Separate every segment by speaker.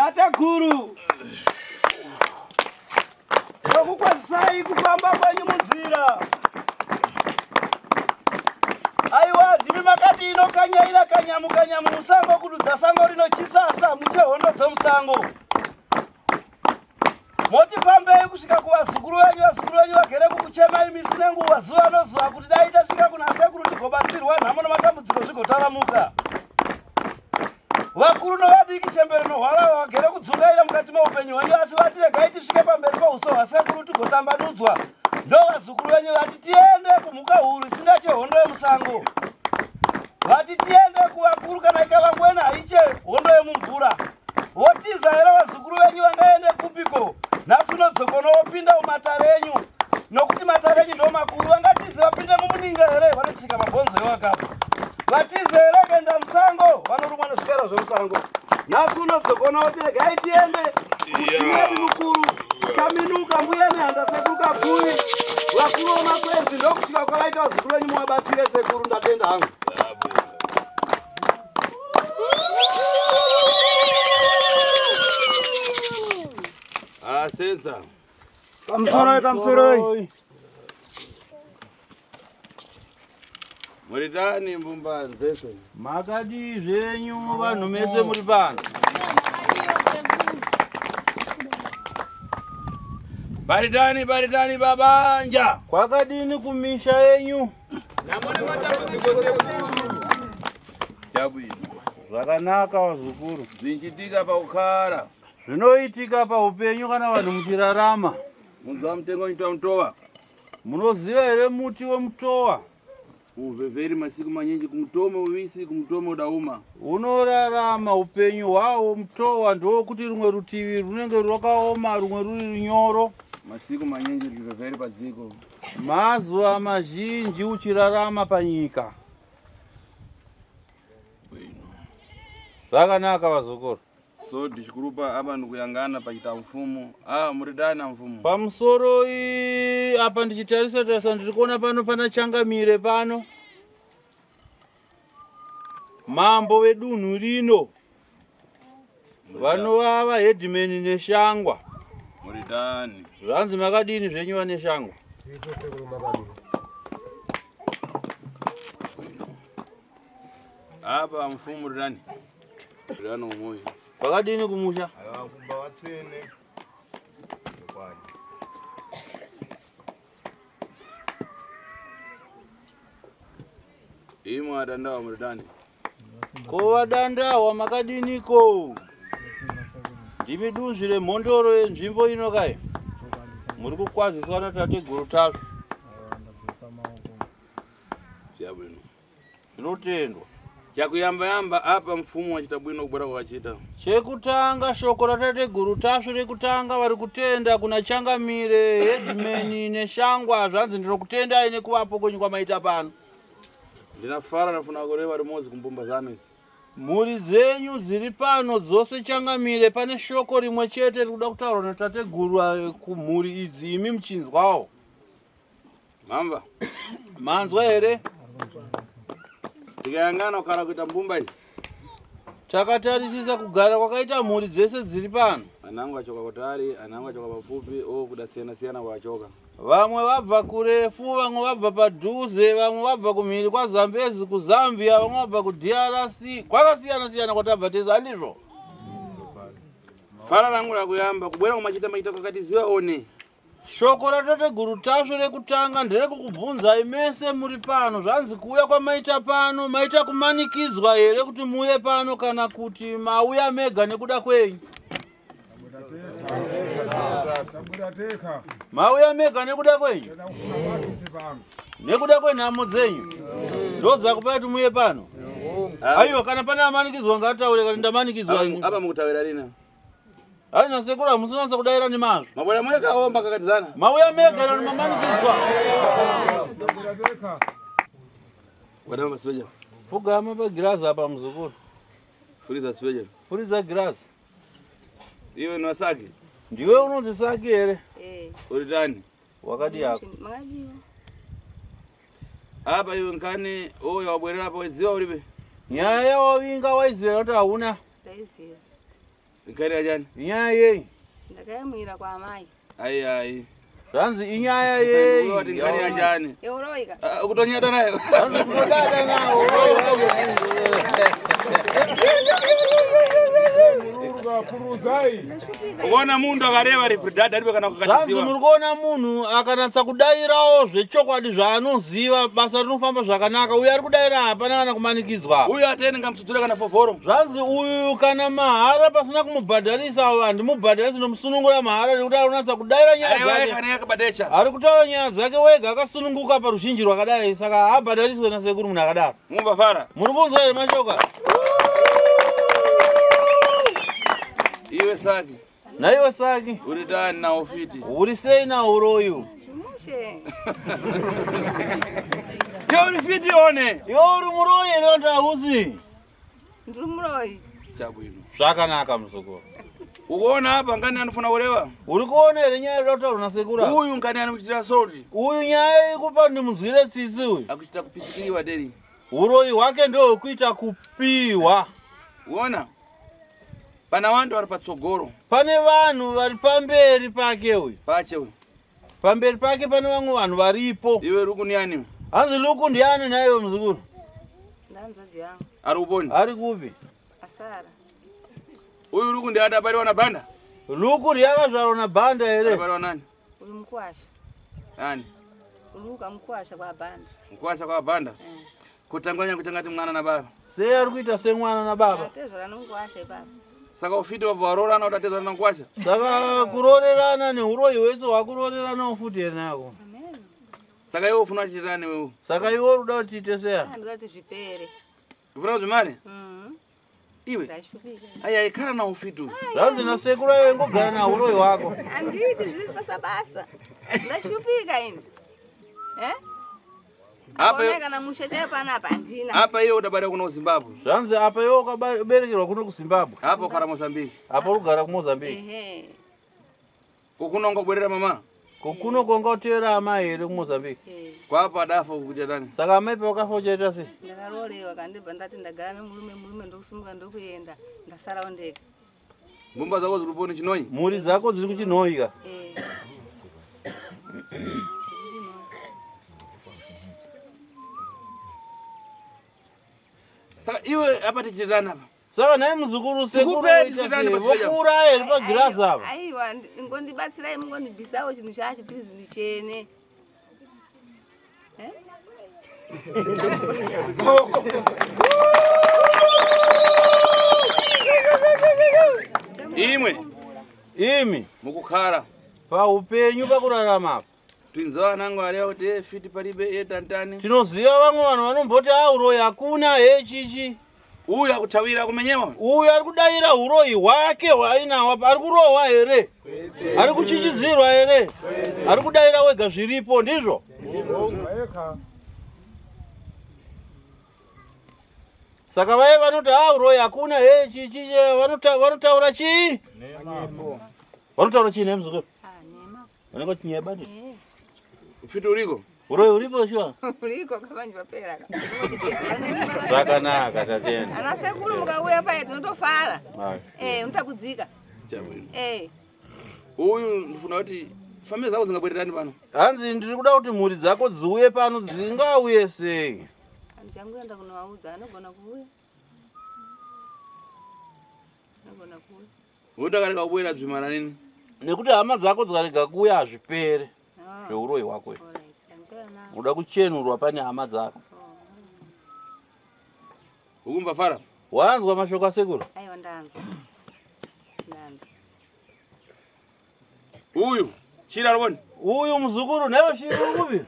Speaker 1: Tateguru, Tokukwazisai kufamba kwenyu munzira. Aiwa, ndimi makati inokanyaira kanyamu kanyamu musango kududza sango rinochisasa muche hondo dzemusango. Moti fambei kusvika kuvazukuru venyu, vazukuru venyu vagere kukuchemai misi nenguva zuva nozuva kuti dai tasvika kuna sekuru tigobatsirwa nhamo nematambudziko zvigotaramuka. Vakuru novadiki, chembere nohwarahwa vagere kudzungaira mukati meupenyu hwenyu, asi vati regai tisvike pamberi pouso hwasekuru tigotambanudzwa. Ndo vazukuru venyu vati tiende kumhuka huru isingatye hondo yemusango. Vati tiende kuvakuru kana ikava ngwena haiche hondo yemumvura. Votiza here vazukuru venyu vangaende kupiko? Nhasi unodzokono wopinda mumatare enyu nokuti matare enyu ndo makuru. Vangatize vapinde mumuninga here? Vanotsika mabhonzo ewakafa. Vatize here kuenda musango? Vanorumwa nezvikara zvemusango. Nhasi unodzokono woti regai tiende kudziyedu mukuru Kaminuka mbuya nehanda sekuru Kaguvi vakuru vemakwenzi ndokusvika kwavaita vazukuru venyu muvabatsire sekuru. Ndatenda hangu.
Speaker 2: Ah, senza.
Speaker 3: Pamusoroi, pamusoroi.
Speaker 2: Muritani mbumba dzese.
Speaker 1: Makadii zvenyu vanhu mese muri pano?
Speaker 2: Baritani, baritani babanja.
Speaker 1: Kwakadini kumisha yenyu?
Speaker 2: Namone matambudziko sekuru. Chabwino.
Speaker 1: Zvakanaka vazukuru.
Speaker 2: Zvinchitika pakukara.
Speaker 1: Zvinoitika paupenyu kana vanhu muchirarama.
Speaker 2: Munzwa mutengo unoitwa mutowa.
Speaker 1: Munoziva here muti wemutowa?
Speaker 2: Muvhevheri masiku manyinji kumutome uvisi kumutome udauma.
Speaker 1: Unorarama upenyu hwawo mutowa ndokuti rumwe rutivi runenge rwakaoma rumwe ruri runyoro.
Speaker 2: Masiku manyinji ruvhevheri padziko.
Speaker 1: Mazuva mazhinji uchirarama panyika. Zvakanaka vazukuru.
Speaker 2: So dichikurupa apa ndikuyangana pachita mfumo. Ah, muridana mfumo.
Speaker 1: Pamusoro apa ndichitarisa tarisa ndiri kuona pano pana changamire pano. Mambo vedunhu rino vanova vaheadman Neshangwa.
Speaker 2: Muridani.
Speaker 1: Zvanzi makadini zvenyu vaNeshangwa?
Speaker 2: Apa mfumo muridani. Muridani umoyo.
Speaker 1: Kwakadini kumusha?
Speaker 3: Aiwa kumba vatsvene.
Speaker 2: Imwe adandawa muridani.
Speaker 1: Ko vadandawa makadiniko? Ndimi dunzvi remhondoro yenzvimbo ino kai? Muri kukwaziswa natateguru Tasvu.
Speaker 2: Chabwino.
Speaker 1: Zvinotendwa.
Speaker 2: Chakuyamba yamba apa mfumo wachita bwino kubwera kwakachita.
Speaker 1: Chekutanga shoko ratateguru Tasvu rekutanga vari kutenda kuna Changamire Headman Neshangwa zvanzi ndinokutendai nekuvapo kwenyu kwamaita pano.
Speaker 2: Ndinafara ndafuna kureva rimodzi kumbumba zano idzi.
Speaker 1: Mhuri dzenyu dziri pano dzose Changamire pane shoko rimwe chete riri kuda kutaurwa natateguru eh, kumhuri idzi imi muchinzwawo.
Speaker 2: Mamba.
Speaker 1: Manzwa here?
Speaker 2: Tikayangana kukara kuita mbumba idzi.
Speaker 1: Takatarisisa kugara kwakaita mhuri dzese dziri pano.
Speaker 2: Anangu achoka kutari, anangu achoka pafupi, o kuda siyana siyana kwachoka.
Speaker 1: Vamwe vabva kurefu, vamwe vabva padhuze, vamwe vabva kumhiri kwaZambezi, kuZambia, vamwe vabva kuDRC, kwakasiyana siyana kwatabva tese, handizvo?
Speaker 2: Fara rangu rakuyamba kubwera kumachita machita kwakati ziva one.
Speaker 1: Shoko ratateguru Tasvu rekutanga nderekukubvunzai mese muri pano. Zvanzi kuuya kwamaita pano, maita kumanikidzwa here kuti muuye pano kana kuti mauya mega nekuda kwenyu? Mauya mega nekuda kwenyu? Nekuda kwenhamo dzenyu? Ndodzakupai kuti muuye pano? Aiwa, kana pane amanikidzwa ngaataure kana ndamanikidzwa.
Speaker 2: Apa mukutaura rina.
Speaker 1: Hayi nasekuru hamusinanza kudaira nemazvo.
Speaker 2: Mabwera mwega omba kakatizana.
Speaker 1: Mauya mega nani mamanikidzwa.
Speaker 2: Wadama masipeja.
Speaker 1: Pfugama pagirazi apa muzukuru.
Speaker 2: Furiza sipeja.
Speaker 1: Furiza girazi.
Speaker 2: Iwe ni Saki.
Speaker 1: Ndiwe unonzi Saki here?
Speaker 4: Eh.
Speaker 2: Uri tani?
Speaker 1: Wakadii hako?
Speaker 4: Makadiwa.
Speaker 2: Apa iwe nkani uyo wabwerera apo wedziwa uripe.
Speaker 1: Nyaya yawavinga waiziva kuti hauna.
Speaker 4: Ndaiziva.
Speaker 2: Nkhani yachani?
Speaker 4: Inyaya yei?
Speaker 5: Ndakayamwira kwa amai.
Speaker 2: Ayi ayi.
Speaker 4: Zvanzi inyaya yei?
Speaker 2: Ndikuti nkhani yachani?
Speaker 5: Yeuroika.
Speaker 2: Ah, Kutonyada nayo.
Speaker 4: Zvanzi kutodada nawo.
Speaker 5: Ndashupika.
Speaker 2: Ukaona munhu akareva rifridhadha aripe kana
Speaker 4: Zvanzi
Speaker 2: kukatiziwa.
Speaker 4: muri kuona munhu akanatsa kudairawo zvechokwadi zvaanoziva basa rinofamba zvakanaka uyo ari kudaira hapana kana kumanikidzwa.
Speaker 2: Uyu atene ngamusudzure kana fovhoro.
Speaker 4: Zvanzi uyu kana mahara pasina kumubhadharisa handimubhadharisi ndomusunungura mahara nekuti ari kunatsa kudaira nyaya
Speaker 2: Aiwa
Speaker 4: dzake.
Speaker 2: kana yakabadecha.
Speaker 4: Ari kutaura nyaya dzake wega akasununguka paruzhinji rwakadai saka haabhadhariswe nasekuru munhu akadaro.
Speaker 2: Mumba fara.
Speaker 4: Muri kunzwa here mashoka?
Speaker 2: Iwe saki.
Speaker 4: Naiwe saki
Speaker 2: Uri tani nawo fiti.
Speaker 4: uri sei nauroyu?
Speaker 5: Zvimushe.
Speaker 2: Yo uri fiti one.
Speaker 4: Iwe uri muroyi here kuti hausi?
Speaker 5: Ndiri muroyi.
Speaker 2: Chabwino.
Speaker 4: Zvakanaka muzukuru.
Speaker 2: Ukuona apa ngani anofuna kurewa?
Speaker 4: Uri kuona here nyaya iri kutaurwa nasekuru? apa?
Speaker 2: Uyu ngani anokuchitira salt.
Speaker 4: Uyu nyaya iri kupa kuti ndimunzwire tsitsi uyu.
Speaker 2: Akuchita kupisikiriwa deri.
Speaker 4: Uroyi hwake ndohwekuita kupiwa.
Speaker 2: Uona? Pana vantu vari patsogoro.
Speaker 4: Pane vanhu vari pamberi pake uyu.
Speaker 2: Pache uyu.
Speaker 4: Pamberi pake pane vamwe vanhu varipo.
Speaker 2: Iwe ruku ndiani?
Speaker 4: Hanzi Luku ndiani naiwe muzukuru?
Speaker 5: Ndanzadzi yangu.
Speaker 2: Ari kuponi.
Speaker 4: Ari kupi?
Speaker 5: Asara.
Speaker 2: Uyu ruku ndiye adabariwa na banda.
Speaker 4: Luku ndiye akazvarwa nabhanda here?
Speaker 2: Adabariwa nani?
Speaker 5: Uyu mukwasha.
Speaker 2: Nani?
Speaker 5: Luka mukwasha kwa banda.
Speaker 2: Mukwasha kwa banda. Kutanganya kutangati mwana na baba.
Speaker 4: Sei ari kuita semwana nababa?
Speaker 5: Atezvara nomukwasha ipapo.
Speaker 2: Saka ufiti wabva waroorana kuti atezvara namukwasha.
Speaker 4: Saka kuroorerana neuroyi hwese hwakurooreranawo futi here nako?
Speaker 5: Amen.
Speaker 2: Saka iwe ufuna kuchitirani wewe?
Speaker 4: Saka iwe uri kuda kuti tiite seya?
Speaker 5: Ndinoda kuti zvipere.
Speaker 2: Ufuna kuti mari?
Speaker 5: Mhm.
Speaker 2: Iwe.
Speaker 5: Ndashupika.
Speaker 2: Ayi ayi kara na ufiti. uyu.
Speaker 4: Zvanzi nasekuru aiwe ingogara nauroyi hwako.
Speaker 5: Handidi zviri basa basa. Ndashupika ini. Eh?
Speaker 2: Apa
Speaker 5: Ona kana musha chaiyo panapa handina.
Speaker 2: apa iwe udabariwa kuno Zimbabwe.
Speaker 4: Zvanzi apa iwe wakaberekerwa kuno kuZimbabwe.
Speaker 2: Apa ukara Mozambique.
Speaker 4: Apa uri kugara kuMozambique.
Speaker 5: Ehe.
Speaker 2: Kukuno ngobwerera mama.
Speaker 4: Ko kuno kwanga utevera amai here kuMozambique?
Speaker 5: Eh.
Speaker 2: Kwapa adafa kukuita tani.
Speaker 4: Saka amai pavakafa uchaita sei?
Speaker 5: Ndakarolewa kandibva ndati ndagara nemurume murume ndokusimuka ndokuenda ndasarawo ndega.
Speaker 2: Mbumba dzako dziri kuponi chinoi.
Speaker 4: Mhuri dzako dziri kuchinhoika.
Speaker 5: Eh.
Speaker 2: Saka iwe apa tichitirana apa.
Speaker 4: Saka nhai muzukuru sekuru
Speaker 2: Tikupe
Speaker 4: voita
Speaker 2: tichitirana
Speaker 4: sei?
Speaker 2: pasipenya.
Speaker 4: Vokuuraya here pagirazi apa?
Speaker 5: Aiwa, ngondibatsirai mungondibvisawo chinhu chacho please ndichene. Eh?
Speaker 2: Imwe
Speaker 4: Imi
Speaker 2: mukukhala.
Speaker 4: paupenyu pakurarama apa.
Speaker 2: Twinzawa nangu areva kuti eh, fiti palibe eh tantani.
Speaker 4: Tinoziva vamwe vanhu vanomboti a uroyi hakuna he chichi.
Speaker 2: Uyu akutawira kumenyewa.
Speaker 4: Uyu ari kudaira uroyi hwake hwaainawo apa ari kurohwa here? Ari kuchichidzirwa here? Ari kudaira wega zviripo ndizvo? Saka vaye vanoti a uroyi hakuna he chichi vanotaura chii? Vanotaura chii nhai muzukuru?
Speaker 5: Ah, nema.
Speaker 4: Vanenge vati nyaya bani.
Speaker 5: Eh.
Speaker 2: Ufiti uriko.
Speaker 4: Uroyi uripo shuwa?
Speaker 5: Uriko kavanji vapera ka.
Speaker 4: Zvakanaka tatenda.
Speaker 5: Ana sekuru mukauya paye tinotofara. Eh, unotabudzika.
Speaker 2: Chabwino.
Speaker 5: Eh.
Speaker 2: Uyu ndifuna kuti familia dzako dzingabwererani pano.
Speaker 4: Hanzi ndiri kuda kuti mhuri dzako dziuye pano dzingauye sei?
Speaker 5: Ndichangoenda kunovaudza anogona kuuya. Anogona kuuya.
Speaker 2: Woda karega kubwera dzvimara nini.
Speaker 4: Nekuti hama dzako dzikarega kuuya hazvipere
Speaker 5: Ah.
Speaker 4: zveuroyi hwako izvi.
Speaker 5: Alright. Andichauya navo.
Speaker 4: Unoda kuchenurwa pane hama dzako.
Speaker 2: Ukumva fara.
Speaker 4: Wanzwa mashoko asekuru?
Speaker 5: Aiwa ndanzwa. Ndanzwa.
Speaker 2: Uyu chira ruboni.
Speaker 4: Uyu muzukuru nhaiwe shiri uri kupi?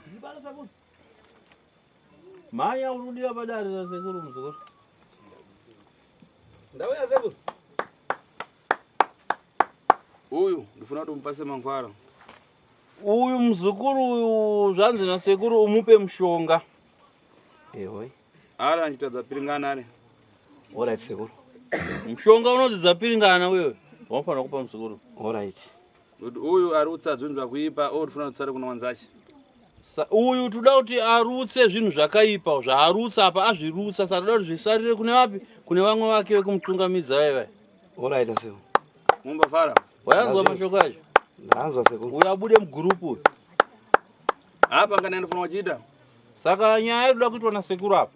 Speaker 4: Mhanya uri kudiwa padare rasekuru muzukuru.
Speaker 1: Ndauya sekuru.
Speaker 2: Uyu ndifuna kuti umupase mangwara.
Speaker 4: Uyu muzukuru uyu zvanzi nasekuru umupe mushonga.
Speaker 1: Ehoi.
Speaker 2: Ari anchitadza piringana ari.
Speaker 1: Alright sekuru.
Speaker 4: Mushonga unonzi dzapiringana uyo. Wanofanira kupa muzukuru.
Speaker 1: Alright.
Speaker 2: Kuti uyu arutsa zvinhu zvakuipa o ndifuna kuti tsare kuna wanzachi.
Speaker 4: Uyu toda kuti arutse zvinhu zvakaipa zvaarutsa apa azvirutsa saka toda kuti zvisarire kune vapi kune vamwe vake vekumutungamidza vai vai.
Speaker 1: Alright sekuru.
Speaker 2: Mumbafara.
Speaker 4: Wayanzwa mashoko acho?
Speaker 1: Ndanzwa sekuru.
Speaker 4: Uyo abude mugurupu uyu.
Speaker 2: Apa ngana ndifuna kuchita.
Speaker 4: Saka nyaya inoda kuitwa nasekuru apa.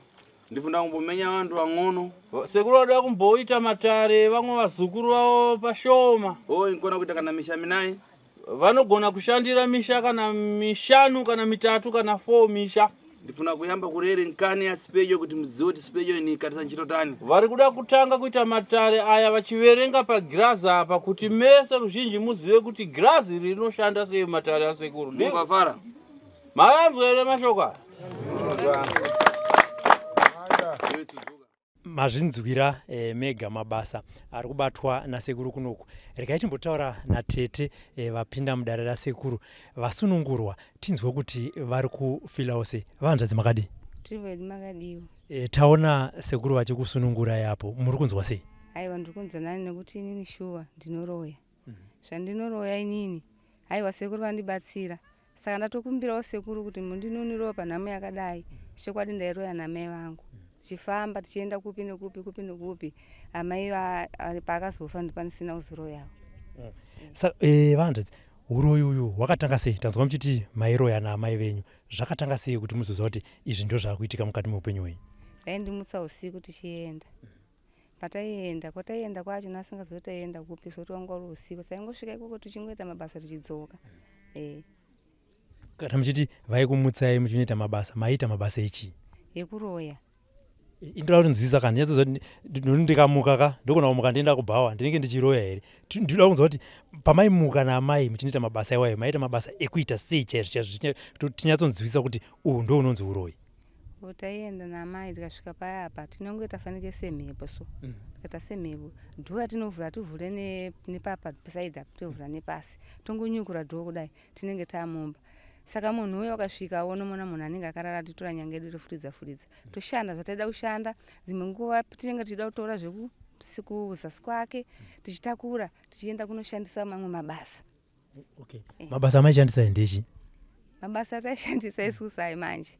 Speaker 2: Ndifuna kumbomenya vantu vang'ono.
Speaker 4: Sekuru vanoda kumboita matare vamwe vazukuru vavo pashoma.
Speaker 2: Oh, inkona kuita kana misha minai.
Speaker 4: Vanogona kushandira misha kana mishanu kana mitatu kana 4 misha.
Speaker 2: Ndifuna kuyamba kurere nkani ya sipejo kuti muzive kuti sipejo ni katisa nchito tani.
Speaker 4: Vari kuda kutanga kuita matare aya vachiverenga pagirazi apa kuti mese ruzhinji muzive kuti girazi iri rinoshanda sei matare asekuru. Ndizvo?
Speaker 2: Mukafara.
Speaker 4: Maranzwa here mashoko aya?
Speaker 2: Iwe tsudzuka.
Speaker 6: Mazvinzwira eh, mega mabasa ari kubatwa nasekuru kunoku. Regai timbotaura natete eh, vapinda mudare rasekuru vasunungurwa tinzwe kuti vari kufilawo sei. Vahanzvadzi makadii?
Speaker 5: Tiri vedu makadiwa.
Speaker 6: E, taona sekuru vachikusunungurai apo muri kunzwa sei?
Speaker 5: Aiwa ndiri kunzwa nani nekuti inini shuwa ndinoroya. Zvandinoroya inini aiwa sekuru vandibatsira. Saka ndatokumbirawo sekuru kuti mundinunirewo panhamo yakadai. Chokwadi ndairoya namai vangu. Tichifamba tichienda kupi nekupi kupi nekupi. Amai paakazofa ndopandisina kuzoroyawo.
Speaker 6: Sa, e, vahanzvadzi uroyi uyu hwakatanga sei? Tanzwa muchiti mairoya naamai venyu. Zvakatanga sei kuti muzoziva kuti izvi ndozvakuitika mukati meupenyu hwenyu?
Speaker 5: Vaindimutsa usiku tichienda. Pataienda kwataienda kwacho nasingazivi taienda kupi zvokuti wanga uri usiku. Taingosvika ikoko tichingoita mabasa tichidzoka. Eh.
Speaker 6: Kana muchiti vaikumutsai muchinoita mabasa, maiita mabasa echii?
Speaker 5: Ekuroya.
Speaker 6: Indoda kuti nzwisisa ka ndinyatsoziva kuti noni ndikamuka ka ndogona kumuka ndienda kubhawa ndinenge ndichiroya here ndinoda kunzwa kuti pamaimuka naamai muchinoita mabasa iwayo maiita mabasa ekuita sei chaizvo chaizvo tinyatsonzwisisa kuti uhu ndo unonzi uroyi.
Speaker 5: Taienda naamai tikasvika paya apa tinongoita fanike semhepo so tikaita semhepo dhoo yatinovhura hativhure nepapa side apa tovhura nepasi tongonyukura dhoo kudai tinenge tamumba saka munhu uya ukasvika unomona munhu anenge akarara titora nyanga yedu tofuridza furidza toshanda zvataida kushanda dzimwe nguva tinenge tichida kutora zvekuzasi kwake tichitakura tichienda kunoshandisa mamwe mabasa
Speaker 6: okay. Eh. Mabasa amaishandisa ndechi
Speaker 5: mabasa ataishandisa isusu ayi manje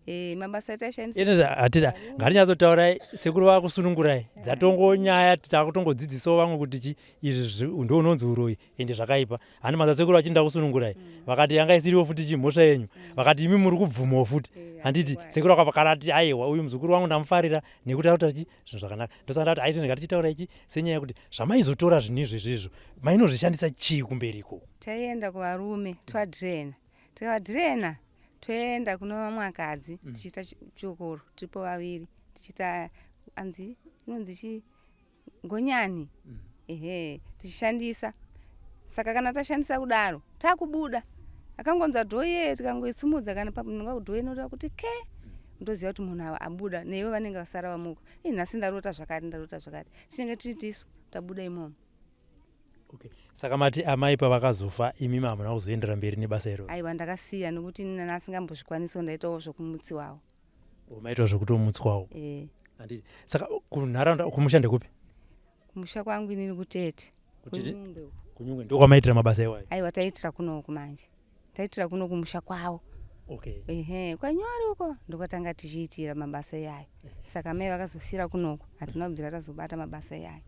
Speaker 5: Eh, mabasa ataishandisa
Speaker 6: ngatinyatsotaura sekuru vakusunungurai dzatongo nyaya takutongodzidzisawo vamwe kuti chi izvi ndo unonzi uroyi ende zvakaipa handi maza sekuru vachinda kusunungurai vakati yanga isiriwo futi chimhosva yenyu vakati imi muri kubvumawo futi handiti sekuru vakabva kana ati aiwa uyu muzukuru wangu ndamufarira nekuti akuita chi zvinhu zvakanaka ndosaka ndati aiti ngatichitaura ichi senyaya yekuti zvamaizotora zvinhu izvo izvo mainozvishandisa chii kumberi ikoko
Speaker 5: taienda kuvarume twadrena tikavadrena toenda kuno vamwe vakadzi tichiita chokoro tiripo vaviri tichiita anzi inonzi chii ngonyani ehe tichishandisa saka kana tashandisa kudaro takubuda akangonza dhoye tikangoisimudza kana pamunonga dhoye inoda kuti ke ndoziva kuti munhu abuda neivo vanenge vasara vamuka i nhasi ndarota zvakati ndarota zvakati tinenge tiri tisu tabuda imomo
Speaker 6: okay. Saka mati amai pavakazofa imi hamuna kuzoendera mberi nebasa iroro?
Speaker 5: Aiwa ndakasiya nekuti ini nasingambozvikwanisawo ndaitawo zvokumutsiwawo.
Speaker 6: Oh, maitwa zvekutomutswawo?
Speaker 5: Eh.
Speaker 6: Handiti. Saka kunharaunda kumusha ndekupi?
Speaker 5: Kumusha kwangu inini kuTete.
Speaker 6: Kutete?
Speaker 5: Kunyungwe uko.
Speaker 6: Kunyungwe ndokwamaitira mabasa iwayo?
Speaker 5: Aiwa taitira kunoku manje. Taitira kuno kumusha kwavo.
Speaker 6: Okay.
Speaker 5: Ehe, kwanyori uko ndokwatanga tichiitira mabasa iyayo. Saka mai vakazofira kunoku hatina kubvira tazobata mabasa iyayo.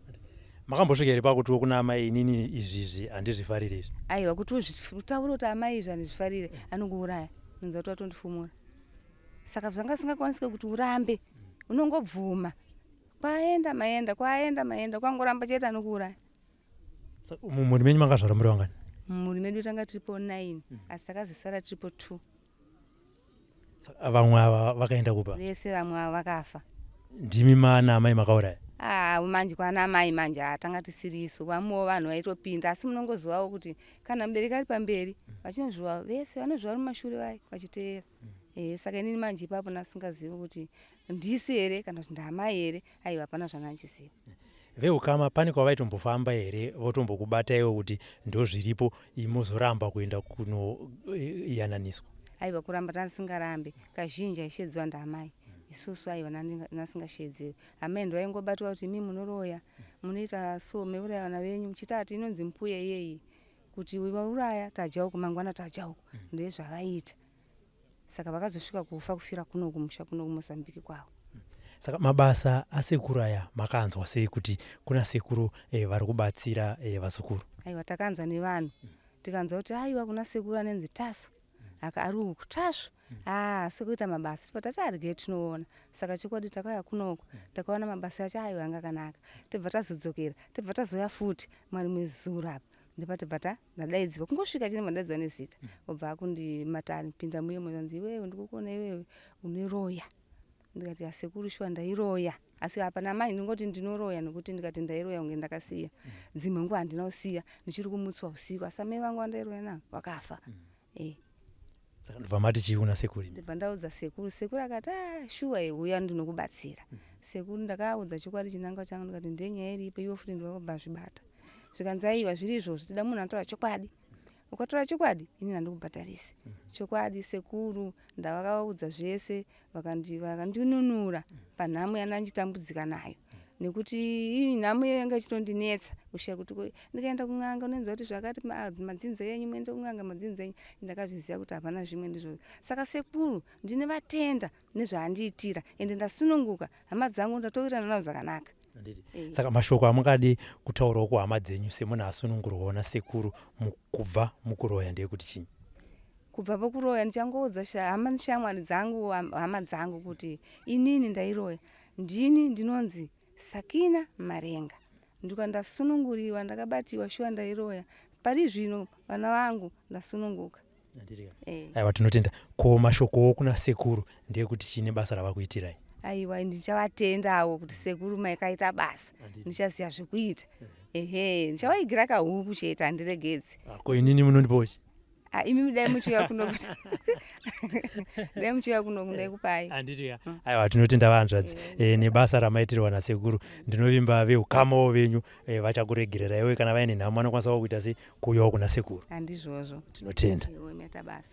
Speaker 6: Makambosvika here pakutiwo kuna amai inini izvi izvi handizvifarire izvi?
Speaker 5: Aiwa kuti utaure kuti amai izvi handizvifarire anokuuraya. Unonzwa kuti watondifumura. Saka zvanga zvisingakwanisike kuti urambe unongobvuma. Kwaenda maenda kwaenda maenda kwangoramba chete anokuuraya.
Speaker 6: Mumhuri menyu makazvara muri vangani?
Speaker 5: Mumhuri medu tanga tiripo 9 asi takazosara tiripo 2.
Speaker 6: Vamwe ava vakaenda kupa?
Speaker 5: Vese vamwe ava vakafa.
Speaker 6: Ndimi mana amai makauraya?
Speaker 5: Ah, manje kwana amai manje tanga tisiri isu vamwewo vanhu vaitopinda asi munongozivawo kuti kana mubereki ari pamberi vachinozviwa vese vanozviwa vari mumashure vaye vachiteera. Eh, saka inini manje ipapo ndasingazivi kuti ndisi here kana kuti ndaamai here aiwa hapana zvandandichiziva.
Speaker 6: Veukama pane kwavaitombofamba here votombokubataiwo kuti ndozviripo mozoramba kuenda kunoyananiswa?
Speaker 5: Aiwa kuramba tandisingarambe kazhinji aishedziwa ndaamai isusu aiwa ndasingashedzeri amai ndovaingobatwa kuti imi munoroya munoita so meuraya vana venyu muchitati inonzi mbuya iyeyi kuti vauraya tadya uku mangwana tadya uku ndezvavaiita saka vakazosvika kufa kufira kuno kumusha kuno kuMozambique kwavo.
Speaker 6: Saka mabasa asekuru aya makanzwa sei kuti kuna sekuru eh, vari kubatsira eh, vazukuru?
Speaker 5: Aiwa, takanzwa nevanhu, tikanzwa kuti aiwa, kuna sekuru anenzi Taso aka ari uku Tasvu, ah, sekuita mabasa tipo tati arigei tinoona. Saka chokwadi takauya kunoko, takaona mabasa acho, aiwa, anga akanaka. Tibva tazodzokera, tibva tazouya futi marimwe zuro apa, ndipatibva ta ndadaidzwa. Kungosvika chine madaidzwa nezita, obva akundimatani, pinda muye mozanzi, iwewe ndikukuona, iwewe unoroya. Ndikati, asekuru, shuwa ndairoya, asi hapana mai ndingoti ndinoroya, nekuti ndikati ndairoya kunge ndakasiya. Dzimwe nguva handina kusiya, ndichiri kumutswa usiku, asi amai vangu vandairoya navo vakafa.
Speaker 6: Saka ndobva mati chii kuna sekuru?
Speaker 5: Ndibva ndaudza sekuru. Sekuru akati, a shuwa, uya ndinokubatsira. Sekuru ndakaudza chokwadi chinangwa changu, ndikati ndenyaya iripo, iwe futi ndovabva zvibata. Zvikanzi, aiwa, zviri izvozvo, toda munhu anotaura chokwadi. Ukataura chokwadi, ini handikubhadharisi. Chokwadi sekuru ndavakavaudza zvese, vakandinunura panhamo yandandichitambudzika nayo, nekuti iyi nhamo iyo yanga ichitondinetsa kusvika kuti ndikaenda kun'anga, unonzwa kuti zvakati madzinza enyu, muende kun'anga madzinza enyu. Ndakazviziva kuti hapana zvimwe, ndizvozvo. Saka sekuru ndine vatenda nezvaandiitira, ende ndasununguka, hama dzangu ndatowirirana nadzo zvakanaka.
Speaker 6: Saka mashoko amungadi kutaurawo kuhama dzenyu semunhu asunungurwawo nasekuru kubva mukuroya ndeyekuti chii?
Speaker 5: Kubva pokuroya, ndichangoudza hama shamwari dzangu, hama dzangu kuti inini ndairoya, ndini ndinonzi Sakina Marenga, nduka ndasununguriwa, ndakabatiwa, shuwa ndairoya. Pari zvino vana vangu ndasununguka.
Speaker 6: Aiwa, tinotenda. Ko mashokowo kuna sekuru ndeyekuti chii basa ravakuitirai?
Speaker 5: Aiwa, ndichavatendawo kuti sekuru maikaita basa, ndichaziva zvekuita. Ehe, ndichavaigira kahuku chete, handiregedzi.
Speaker 6: Ko inini munondipawo chi?
Speaker 5: Ah, imi dai muchiuya kuno, kuti dai muchiuya kuno ndaikupai.
Speaker 6: Handiti? Aiwa, tinotenda vanzvadzi nebasa ramaitirwa nasekuru. Ndinovimba veukamawo venyu vachakuregererai, uye kana vaine nhamo vanokwanisa kuita sei, kuuyawo kuna sekuru.
Speaker 5: Handizvozvo?
Speaker 6: Tinotenda.
Speaker 5: Iwe maita basa.